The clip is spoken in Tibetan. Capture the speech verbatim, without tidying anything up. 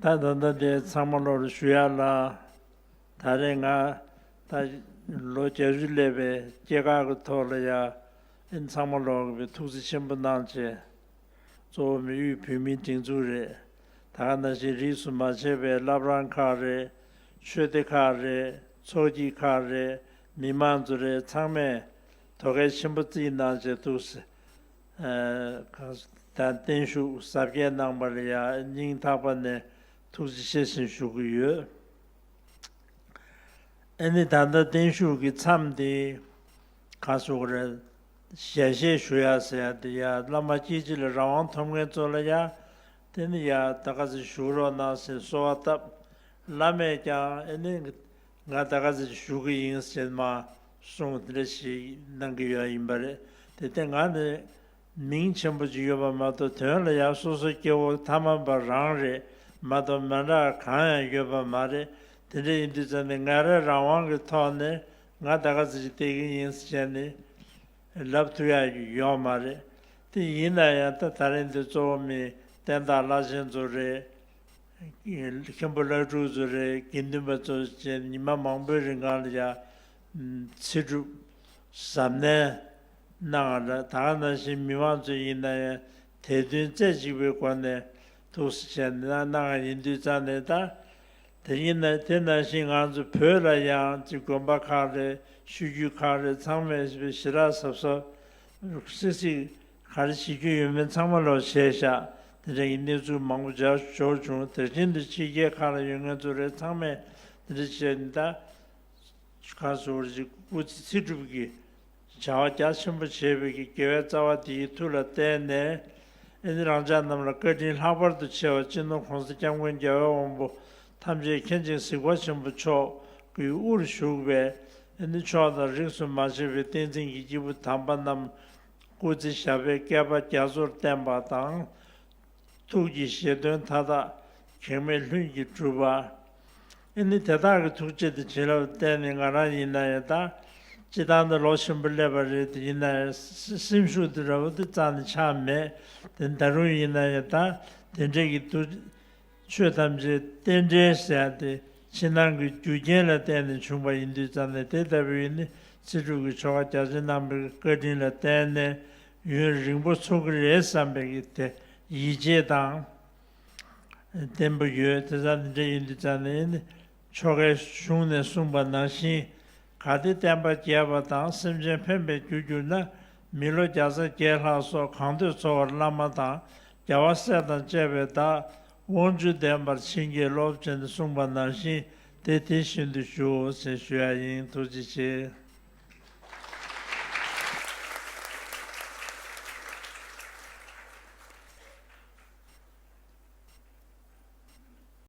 ད་ད་ལྟ་དེ་ཚང་མ་ལོར་ཞུ་ཡ་ལ། ད་རེས་ང་ད་ལོ་བརྒྱད་ཅུ་སླེབས་པའི་སྐྱེས་སྐར་གྱི་ཐོག་ལ་ཡ་ཨེ་ཚང་མ་ལོར་གྱི་ཐུགས་རྗེ་ཆེན་པོ་གནང་བྱས། གཙོ་བོ་མི་དབུས་བོད་མིའི་སྒྲིག་འཛུགས་རེད། ད་ག་ནང་བཞིན་རིས་སུ་མ་ཆད་པའི་བླ་བྲང་ཁག་རེད། ཆོས་སྡེ་ཁག་རེད། ཚོགས་སྐྱིད་ཁག་རེད། མི་མང་ཚོ་རེད། ཚང་མས་དོ་གལ་ཆེན་པོ་བརྩིས་གནང་བྱས་འདུག་ཟེར། ཨ་ད་བརྟན་བཞུགས་གཟབ་རྒྱས་གནང་པར་ཡ་སྙིང་ཐག་པ་ནས་ཐུགས་རྗེ་ཆེ་ཞེས་ཞུ་གི་ཡོད། ཨ་ནི་ད་ལྟ་བརྟན་བཞུགས་ཀྱི་མཚམས་དེ་ག་སོགས་རེད། ཞལ་བཞེས་ཞུ་ཡ་ཟེར་ཡ་དེ་ཡ་བླ་མ་སྐྱེ་འཆི་ལ་རང་དབང་ཐོབ་མཁན་ཚོ་ལ་ཡ་དེ་ནི་ཡ་ད་ག་ཚོད་བཞུགས་རོགས་གནང་ཟེར་གསོལ་བ་བཏབ། བླ་མས་ཀྱང་ཨ་ནི་ང་ད་ག་ཚོད་བཞུགས་ཀྱི་ཡིན་ཟེར་མ་གསུངས། དེ་འདྲ་ཞིག་གནང་གི་ཡོད་ཡིན་པ་རེད། དེ་ལྟས་ང་ནི་མིང་ཆེན་པོ་ཅིག་ཡོད་པ་མ་གཏོགས་དོན་ལ་ཡང་སོ་སོ་སྐྱེ་བོ་ཐ་མལ་པ་རང་རེད་མ་གཏོགས་མི་འདྲ་གང་ཡང་ཡོད་པ་མ་རེད། དེ་འདྲ་ཡིན་དུས་ཙམ་ནས་ང་རའི་རང་དབང་གི་ཐོག་ནས་ང་ད་ག་ཚོད་ཅིག་བལྟས་ཀྱི་ཡིན་ཟེར་ནས་ལབ་ཐུབ་ཡ་ཡོད་མ་རེད། དེ་ཡིན་ན་ཡང་ད་ད་རིང་འདི་གཙོ་བོ་མི་བསྟན་བདག་བླ་ཆེན་ཚོ་རེད། མཁན་པོ་བླ་སྤྲུལ་ཚོ་རེད། དགེ་འདུན་པ་ཚོ་བཅས་ཉི་མ་མང་པོའི་རིང་གང་ལ་ཡ་ཚེ་སྒྲུབ་གཟབ་ནན་གནང་བ་འདྲ། ད་ག་ནང་བཞིན་མི་མང་ཚོ་ཡིན་ན་ཡང་དད་འདུན་རྩེ་གཅིག་པའི་སྒོ་ནས་ཐུགས་སུ་བྱས་ནས་གནང་བ་ཡིན་དུས་ཙང་ནས། ད་དེ་ཡིན་ན་དེ་ནང་བཞིན་ང་ཚོ་བོད་ལ་ཡང་ཅིག་དགོན་པ་ཁག་རེད། ཆོས་བརྒྱུད་ཁག་རེད། ཚང་མས་ཞེ་དྲག་གཟབ་གཟབ་སིག་སིག་ག་རེ་བྱེད་རྒྱུ་ཡོད་མེད་ཚང་མ་ལོག་བྱས་ཤག་དེ་འདྲ་ཡི་གནས་ཚུལ་མང་པོ་འབྱར་འབྱོར་བྱུང་། དེ་བཞིན་དུ་ཕྱི་རྒྱལ་ཁག་ལ་ཡོད་མཁན་ཚོ་རེད། ཚང་མས་དེ་འདྲ་བྱས་ནས་ད་ག་སོགས་རེ་ཅིག་སྐུ་ཚེ་ཚེ་སྒྲུབ་ཀྱི་བྱ་བ་རྒྱ་ཆེན་པོ་བྱས་པའི་གི་དགེ་བའི་རྩ་བ་དེའི་མཐུ་ལ་བརྟེན་ནས། ཨེ་ནི་རང་ཅག་རྣམས་ལ་བཀའ་དྲིན་ལྷག་པར་དུ་ཆེ་བ་སྤྱི་ནོར་༸གོང་ས་༸སྐྱབས་མགོན་རྒྱལ་བའི་དབང་པོ་ཐམས་ཅད་མཁྱེན་ཅིང་གཟིགས་པ་ཆེན་པོ་མཆོག་གི་དབུར་བཞུགས་པའི་ཨེ་ནི་མཆོག་དང་རིས་སུ་མ་ཆད་པའི་བསྟན་འཛིན་གྱི་སྐྱེས་བུ་དམ་པ་རྣམས། སྐུ་ཚེ་ཞབས་པད་བསྐལ་པ་རྒྱ་མཚོར་བརྟན་པ་དང་། ཐུགས་ཀྱི་བཞེད་དོན་མཐའ་དག་གེགས་མེད་ལྷུན་གྱིས་གྲུབ་པ། ཨེ་ནི་དེ་དག་གི་ཐུགས་རྗེ་དང་བྱིན་རླབས་བརྟེན་ནས་ང་རང་ཡིན་ན་ཡང་ད་སྤྱི་བཏང་ད་ལོ་ཆེན་པོ་སླེབས་པ་རེད། དེ་ཡིན་ན་ཡང་སེམས་ཤུགས་དེ་འདྲ་བོ་དེ་རྩ་ནས་ཆག་མེད། དེ་ད་རུང་ཡིན་ན་ཡང་ད་དེ་འདྲས་ཀྱི་ཐུགས། ཆོས་ཐམས་ཅད་རྟེན་འབྲེལ་ཟེར་ཡ་དེ་ཕྱི་ནང་གི་རྒྱུ་རྐྱེན་ལ་བརྟེན་ནས་བྱུང་བ་ཡིན་དུས་ཙམ་ནས། དེ་ལྟ་བུའི་ནི་ཚེ་སྒྲུབ་ཀྱི་ཆོ་ག་རྒྱ་ཆེན་གནང་བའི་བཀའ་དྲིན་ལ་བརྟེན་ནས་ཡུན་རིང་པོ་འཚོ་གི་རེད་བསམ་པའི་གི་དེ་ཡིད་ཆེས་དང་བརྟན་པོ་ཡོད། དེ་ཙམ་འདི་འདྲ་ཡིན་དུས་ཙམ་ནས་ནི་ཆོ་གའི་གཞུང་ནས་གསུངས་པ་ནང་བཞིན། གལ་ཏེ་བསྟན་པ་རྒྱས་པ་དང་སེམས་ཅན་ཕན་པའི་རྒྱུར་གྱུར་ན། མི་ལོ་བརྒྱ་རྩ་བརྒྱད་ལྷག་སོགས་གང་འདོད་འཚོ་བར་བླ་མ་དང་རྒྱལ་བ་སྲས་དང་བཅས་པའི་བདག་དབང་བཅུ་ལྡན་པར་བྱིན་གྱིས་རློབས་ཅེས་གསུངས་པ་ནང་བཞིན་དེ་དེ་བཞིན་དུ་ཞུའོ་ཞེས་ཞུ་ཡ་ཡིན། ཐུགས་རྗེ་ཆེ།